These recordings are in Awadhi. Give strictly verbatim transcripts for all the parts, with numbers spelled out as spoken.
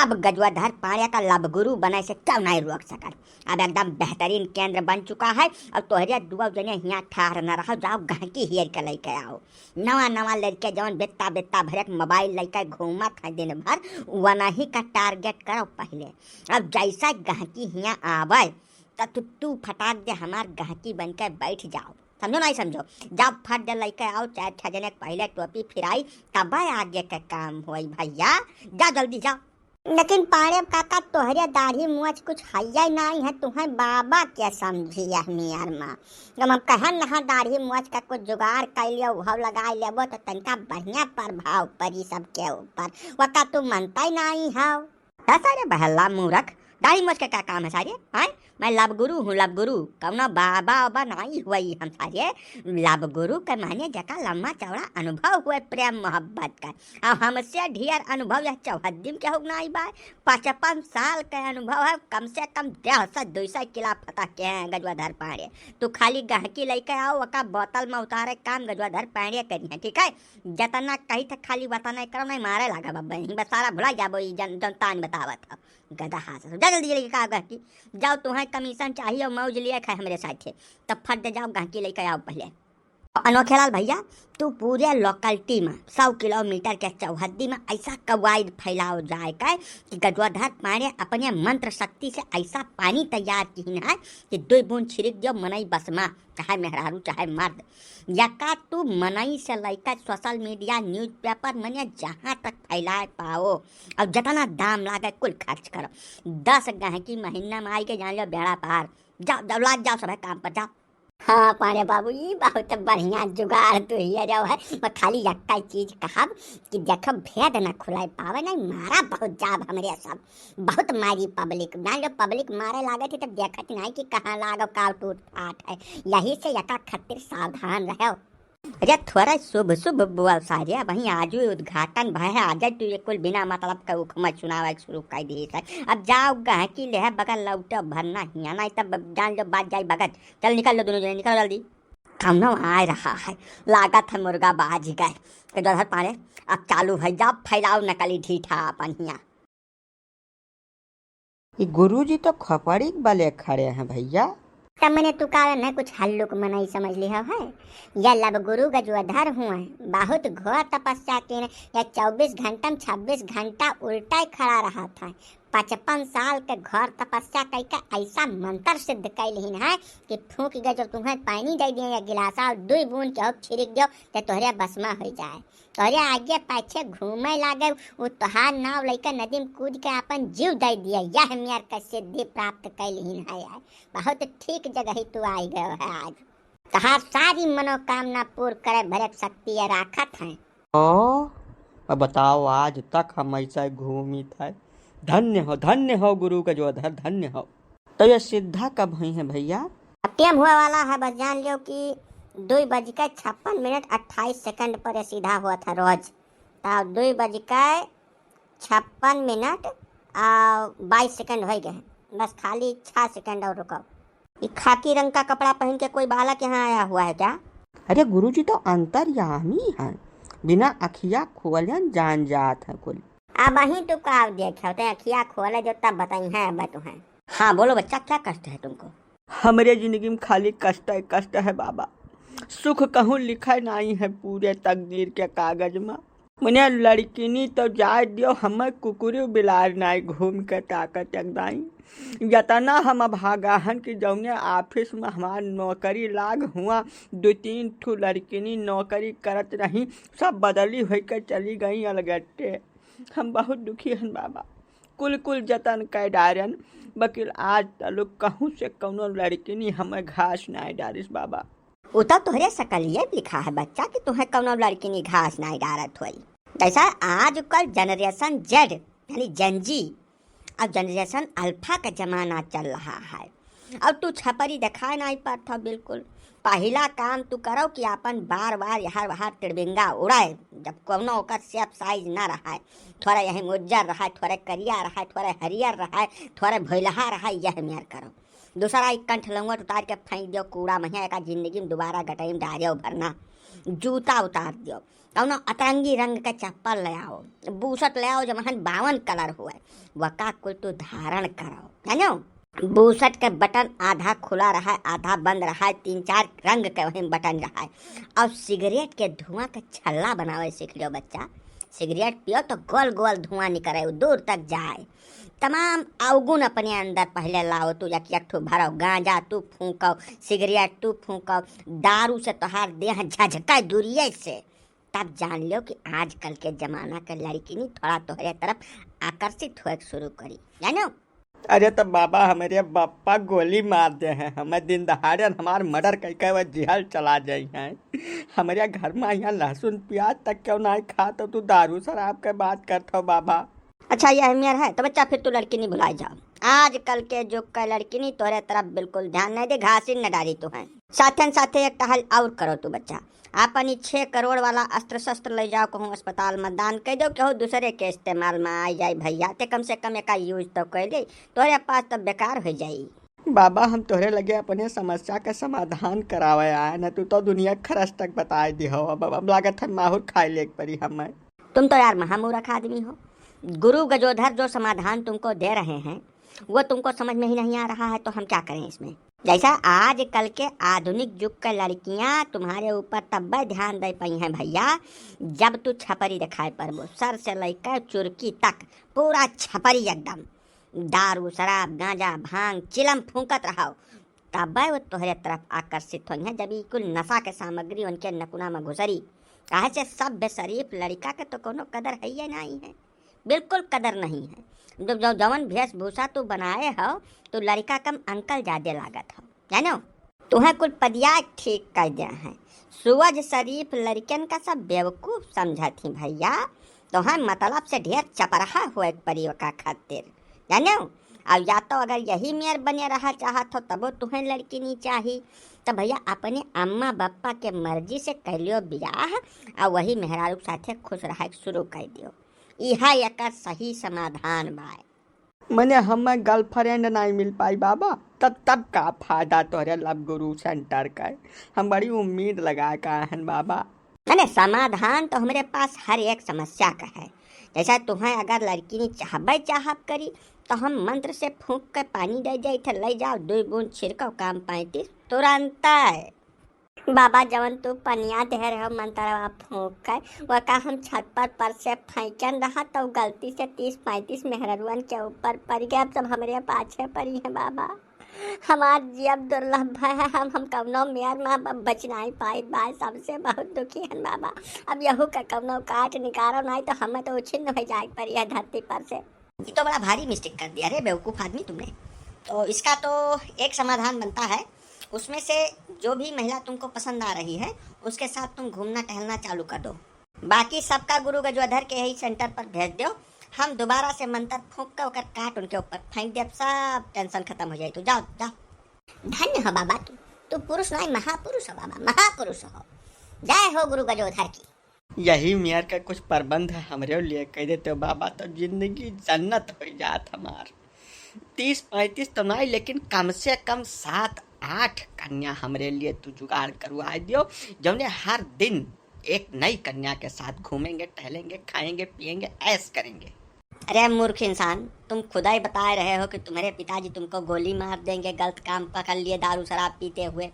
अब गजवाधर पाड़े का लव गुरु बने से क्यों नहीं रोक सकत? अब एकदम बेहतरीन केंद्र बन चुका है। अब तोहरे दुआ जने हियाँ ठाढ़ न रहो, जाओ गहकी हेर के लइके आओ। नवा नवा लड़के जौन बित्ता बित्ता भरे मोबाइल लइके घूमत है दिन भर, वनही का टारगेट करो पहले। अब जैसा गहकी हियाँ आवे, त तू, तू फटाक दे हमार गहकी बन के बैठ जाओ। समझो नहीं समझो? जाओ फट दे लइके आओ, चार छह जने के पहले टोपी फिराई, तब आगे के काम होई भैया। जाओ जल्दी जाओ। लेकिन पाड़े काका, तोहरे दाढ़ी मुछ कुछ हइये नाई है, तुहें बाबा के समझी यह मियर मा। जब हम कहन नहा दाढ़ी मुछ का कुछ जुगाड़ कर लियो, उहव लगा लेबो तो तनिका बढ़िया प्रभाव पड़ी सबके ऊपर। वका तू मनता ही नाई हव। का सारे बहला मूरख, दाढ़ी मुछ के का काम है सारे? आय, मैं लव गुरु हूँ, लव गुरु, कौनो बाबा वाबा नाई हुई हम सारे। लव गुरु के माने जका लम्बा चौड़ा अनुभव हुए प्रेम मोहब्बत का। अब हमसे ढेर अनुभव यह चौहद्दी में केहू के नाई बा। पचपन साल के अनुभव है, कम से कम डेढ़ सौ दुई सौ किला फतह के हैं गजवाधर पाड़े। तू खाली गहकी लइके आओ, ओका बोतल में उतारे काम गजवाधर पाड़े करी है, ठीक है? जतना कही था खाली वतना करो, नहीं मारे लागा बब्बा, यहीं बस सारा भुला जाबो, ई जन, जन तान बतावत है। गधा हाथ से, जा जल्दी जल्दी का गहकी, जाओ, तुम्हें कमीशन चाहिए और मौज लिए खाए हमरे साथे, तब फट दे जाओ, गहकी लइके आओ पहले। अनोखेलाल भैया, तू पूरे लोकलिटी में सौ किलोमीटर के चौहद्दी में ऐसा कवायद फैलाओ जाए का कि गजवाधर पाड़े अपने मंत्र शक्ति से ऐसा पानी तैयार किहिन है कि दो बूंद छिड़क दियो, मनई बसमा, चाहे मेहरारू, चाहे मर्द। यका तू मनई से लइके सोशल मीडिया, न्यूज़पेपर, मने जहाँ तक फैलाए पाओ, और जितना दाम लागे कुल खर्च करो। दस गहकी महीना में आई के जान लो बेड़ा पार। जाओ, जाओ, लाग जाओ सब काम पर, जाओ। हाँ पाड़े बाबू, ई बहुत बढ़िया जुगाड़ तू हिया जाओ है। मैं खाली यक्का चीज कहब कि देखो, भेद न खुलाई पावे, नहीं मारा बहुत जाब हमरे सब, बहुत मारी पब्लिक। जान लो पब्लिक मारे लागे थी तो देखत नहीं कि कहाँ लागो का टूट फाट है, यही से यका खातिर सावधान रहो। अरे थोड़ा शुभ शुभ बोल सारे, अब वहीं आजू उद्घाटन भय है, आजा तू ये कुल बिना मतलब का उखमा सुनावे शुरू कर दी है। अब जाओ गहकी ले है बगल लौटो भरना हिया, नहीं तब जान लो बात जाई बगत। चल निकल लो दोनों जने, निकल जल्दी। कौनो आ रहा है, लागत है मुर्गा बाज गए। गजवाधर पाड़े, अब चालू भई जा, फैलाओ नकली ढीठा अपन हिया। ई गुरुजी तो खोपड़ी के बले खड़े हैं भैया। तब मने तू कारण है कुछ हल्लुक मनई समझ लिहो है। यह लव गुरु गजवाधर हुए, बहुत घोर तपस्या किन। यह चउबीस घंटा में छब्बीस घंटा उल्टा ही खड़ा रहत है। पचपन साल के घोर तपस्या कइके ऐसा मंत्र सिद्ध कैलहिन है कि फूंक के जो तुम्हें पानी दे दिए या गिलासा और दुई बूंद के होप छिड़क दियो तो तोहरे बसमा हो जाए। तोहरे आगे पाछे घूमे लागे, उ तोहार नाव लइके नदी में कूद के आपन जीव दे दिए। यह मेर के सिद्धि प्राप्त कैलहिन है। आज बहुत ठीक जगह ही तू आई गयो है। आज तोहार सारी मनोकामना पूर्ण करे भरे शक्ति ये राखत है। ओ, अब बताओ, आज तक हम ऐसा घूमित है। धन्य हो, धन्य हो गुरु गजोधर, धन्य हो। तो ये सिद्धा कब हुई है भैया? अब टेम हुआ वाला है, बस जान लियो कि दुई बज के छप्पन मिनट अट्ठाईस सेकंड पर ये सीधा हुआ था रोज। तो दुई बज के छप्पन मिनट आ बाईस सेकंड हो गए हैं, बस खाली छः सेकंड और रुको। ये खाकी रंग का कपड़ा पहन के कोई बालक यहाँ आया हुआ है क्या? अरे गुरुजी तो अंतर्यामी हैं, बिना अखिया खोलन जान जात हैं कुल। अब वहीं तू का देखे होते, अखिया खोले जो तब बताई हैं अब तुम्हें। हाँ बोलो बच्चा, क्या कष्ट है तुमको? हमरे जिंदगी में खाली कष्ट है, कष्ट है बाबा। सुख कहूँ लिखा नहीं है पूरे तकदीर के कागज में। मने लड़किनी तो जाए दियो, हमें कुकुरी बिलार नाई घूम के ताकत एक दाई। यतना हम अभागा हन कि जौने ऑफिस में हमार नौकरी लाग हुआ, दो तीन ठो लड़किनी नौकरी करत रही, सब बदली होइके चली गई अलगट्टे। हम बहुत दुखी हन बाबा, कुल कुल जतन कै डारन, बकिल आज तलुक कहूँ से कौनो लड़किनी हमें घास नाय डारिस बाबा। उ तो तोहरे सकलिए लिखा है बच्चा कि तुहें कौनो लड़किनी घास नाय डारत होई। जैसा आजकल जनरेशन जेड यानी जेनजी और जनरेशन अल्फा का जमाना चल रहा है, अब तू छपरी देखाए नाहीं पात हो बिल्कुल। पहिला काम तू करो कि आपन बार बार यहाँ वहाँ तिड़बिंगा उड़ाए, जब कौनो ओकर shape size ना रहाए, थोड़ा यही उज्जर रहाए, थोड़े करिया रहाए, थोड़े हरियर रहाए, थोड़े भोलहा रहाए, यह मेर करो। दूसरा एक कंठ लंगोट उतार के फेंक दियो कूड़ा महिया, एका जिंदगी में दोबारा गटई में डारियो भरना। जूता उतार दियो, कौनो अतरंगी रंग के चप्पल ले आओ, बूसट ले आओ, जमहन बावन colour हुए, वका कुल तू धारण करो, जानो? बूसट के बटन आधा खुला रहा, आधा बंद रहा, तीन चार रंग के वहीं बटन रहा। और सिगरेट के धुआं के छल्ला बनावे सीख लियो बच्चा। सिगरेट पियो तो गोल गोल धुआं निकले, उ दूर तक जाए। तमाम अवगुण अपने अंदर पहले लाओ, तू एक एक ठो भरो, गांजा तू फूंको, सिगरेट तू फूंको, दारू से तोहार देह झझकाए दूरिये से, तब जान लियो कि आजकल के जमाना के लड़किनी थोड़ा तोहरे तरफ आकर्षित होए के शुरू करी, जानो? अरे तो बाबा, हमरे बप्पा गोली मार दे हैं, हमें दिन दहाड़े हमार murder कई के वो जेहल चला जाई हैं। हमरे घर में यहाँ लहसुन प्याज तक क्यों ना खात हो, तू दारू शराब के बात करत हो बाबा। अच्छा, यह मेर है तो बच्चा, फिर तू लड़किनी भुलाए जाओ। आजकल के जुग के लड़किनी तोहरे तरफ बिल्कुल ध्यान नहीं दे, घासिन न डारी तू है। साथन साथे एक टहल और करो तू बच्चा, आपन ई छह करोड़ वाला अस्त्र शस्त्र ले जाओ, कहूँ अस्पताल में दान कर दो, कहूँ दूसरे के इस्तेमाल में आ जाए भैया, ते कम से कम एका use तो कर ले, तोहरे पास तो बेकार हो जाई। बाबा, हम तोहरे लगे अपने समस्या का समाधान करावे आए न, तू तो दुनिया खरस तक बताए दिहो। अब, अब लागत है माहुर खाए ले पड़ी हमें। तुम तो यार महामूर्ख आदमी हो। गुरु गजोधर जो समाधान तुमको दे रहे हैं, वो तुमको समझ में ही नहीं आ रहा है, तो हम क्या करें इसमें? जैसा आजकल के आधुनिक युग के लड़कियां तुम्हारे ऊपर तब्बे ध्यान दे पाई हैं भैया, जब तू छपरी दिखाई पड़बो, सर से लेकर चुरकी तक, पूरा छपरी एकदम। दारू, शराब, गांजा, भांग, चिलम फूंकत रहो, तबे वो तोहरे तरफ आकर्षित होइहें, जब ई कुल नशा के सामग्री उनके नकुना में घुसरी। काहे से सभ्य शरीफ लड़का के तो कोनो कदर हइये नाहीं है, बिल्कुल कदर नहीं है। जो, जो जवन वेशभूषा तू बनाए हो, तो लड़का कम अंकल जादे लागत हो, जानो? तुहें कुल पदिया ठीक कर दे हैं। सुअज शरीफ लड़कन का सब बेवकूफ समझत ही भैया, तुहें मतलब से ढेर चपरहा होए के परी ओका खातिर, जानो? अब या तो अगर यही मेर बने रहा चाहत हो, तबो तुहें लड़की नहीं चाही, तो भैया अपने अम्मा बप्पा के मर्जी से कर लियो बियाह, और वही मेहरारू के साथे खुश रहे के शुरू कर दियो। इहा एकर सही समाधान बाय। मने हमें girlfriend नहीं मिल पाई बाबा, तब, तब का फायदा तोहरे love guru center का? हम बड़ी उम्मीद लगा के आए हैं बाबा। मने समाधान तो हमरे पास हर एक समस्या का है। जैसा तुहें अगर लड़की नहीं चाहबे चाहब करी, तो हम मंत्र से फूंक के पानी दे जाई थे, ले जाओ दुई बूंद छिड़को, काम पैंतीस तुरंत। बाबा, जवन तू पनिया दे रहे हो मंतरवा फूंक के, वका हम छत पर, पर से फेंकन रहा, तो गलती से तीस पैंतीस मेहररुअन के ऊपर पड़ गए। अब सब हमरे पाछे पड़ी हैं बाबा। हमार जियब दुर्लभ है, हम, हम कवनो मेर में अब बच नहीं पाई बा, सबसे बहुत दुखी हन बाबा। अब यहू का कवनो काट निकारो नहीं तो हमें तो उछिन्न हो जाए पड़ी है धरती पर से। ये तो बड़ा भारी mistake कर दिया रे बेवकूफ़ आदमी तुमने। तो इसका तो एक समाधान बनता है, उसमें से जो भी महिला तुमको पसंद आ रही है, उसके साथ तुम घूमना टहलना चालू कर दो। बाकी सबका गुरु गजोधर के यही center पर भेज दो, हम दोबारा से मंत्र फूंक के ओकर काट उनके ऊपर फेंक देब, सब tension खत्म हो जाई। तो जाओ, जाओ। धन्य हो बाबा तू, तू पुरुष नहीं महापुरुष हो बाबा, महापुरुष हो। जय हो गुरु गजोधर की। यही मेर का कुछ प्रबंध हमरे लिए कह देते हो बाबा, तो जिंदगी जन्नत हो जात हमार। तीस पैंतीस तो नहीं, लेकिन कम से कम सात आठ कन्या हमरे लिए तू जुगाड़ करवा दियो, जौने हर दिन एक नई कन्या के साथ घूमेंगे, टहलेंगे, खाएंगे, पिएंगे, ऐश करेंगे। अरे मूर्ख इंसान, तुम खुदा ही बता रहे हो कि तुम्हारे पिताजी तुमको गोली मार देंगे, गलत काम पकड़ लिए दारू शराब पीते हुए,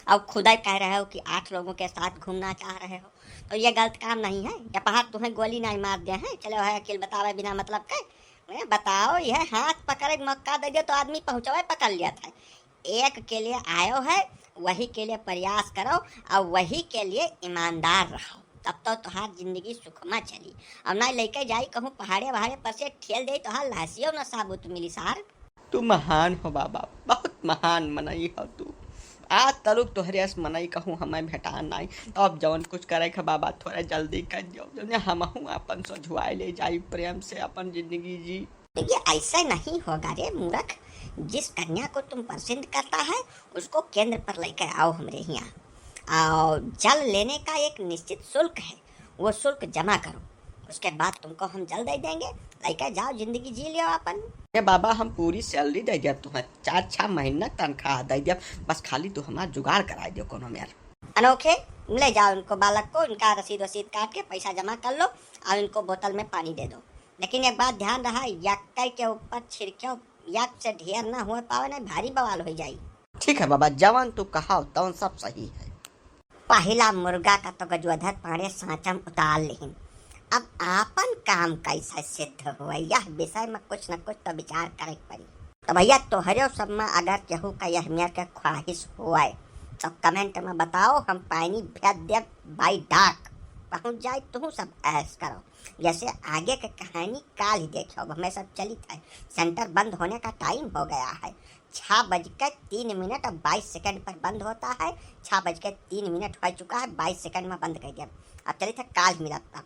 और खुदा ही कह रहे हो कि आठ लोगों के साथ घूमना चाह रहे हो, तो ये गलत काम नहीं है? या पहाड़ तुम्हें गोली नहीं मार दे हैं? चलो है अकेल बतावे बिना मतलब के। ए, बताओ, यह हाथ पकड़े के मौका दे दियो तो आदमी पहुँचवे पकड़ लिया था। एक के लिए आयो है, वही के लिए प्रयास करो और वही के लिए ईमानदार रहो, तब तो तुहार जिंदगी सुखमा चली। और ना लेके जाई कहूँ पहाड़े वहाड़े पर से ठेल दे, तुहार लाशियो ना साबुत मिली सार। तू महान हो बाबा, बहुत महान मनई हो तू। आज तलुक तोहरे अस मनई कहूँ हमें भेटा नाई। तो अब जवन कुछ करे के बाबा, थोड़ा जल्दी कर दियो, जौने हमहूँ अपन सोझुआए ले जाई, प्रेम से अपन जिंदगी जी। ये ऐसा नहीं होगा रे मूर्ख, जिस कन्या को तुम पसंद करता है, उसको केंद्र पर लेकर आओ हमरे हियाँ। और जल लेने का एक निश्चित शुल्क है, वो शुल्क जमा करो, उसके बाद तुमको हम जल दे देंगे। लेकर जाओ, जिंदगी जी लियो अपन। ए बाबा, हम पूरी सैलरी दे दिया तुम्हें, चार छह महीना तनख्वाह दे दिया, बस खाली तू हमार जुगाड़ कराई दियो कोनो मेर। अनोखे, ले जाओ इनको, बालक को, इनका रसीद वसीद काट के पैसा जमा कर लो और इनको बोतल में पानी दे दो। लेकिन एक बात ध्यान रहा, यक्के के ऊपर छिड़क्यो, यक से ढेर ना हो पावे, नहीं भारी बवाल हो जाई। ठीक है बाबा, जवन तू कहा तवन सब सही है। पहिला मुर्गा का तो गजोधर पांड़े सांचम उतार लिहिन। अब आपन काम कैसे सिद्ध हुए, यह विषय में कुछ न कुछ तो विचार करे के पड़ी। तो भैया, तोहरे सब में अगर केहू का यह मेर के ख्वाहिश हुए तो कमेंट में बताओ, हम पानी भेज देब बाई डाक, पहुँच जाए, तुहू सब ऐश करो। जैसे आगे के कहानी काल ही देखो, अब हमें सब चलित है, सेंटर बंद होने का टाइम हो गया है। छः बज के तीन मिनट और बाईस सेकंड पर बंद होता है। छः बज के तीन मिनट हो चुका है, बाईस सेकंड में बंद कर दिया। अब चलित है, काल मिलत बा।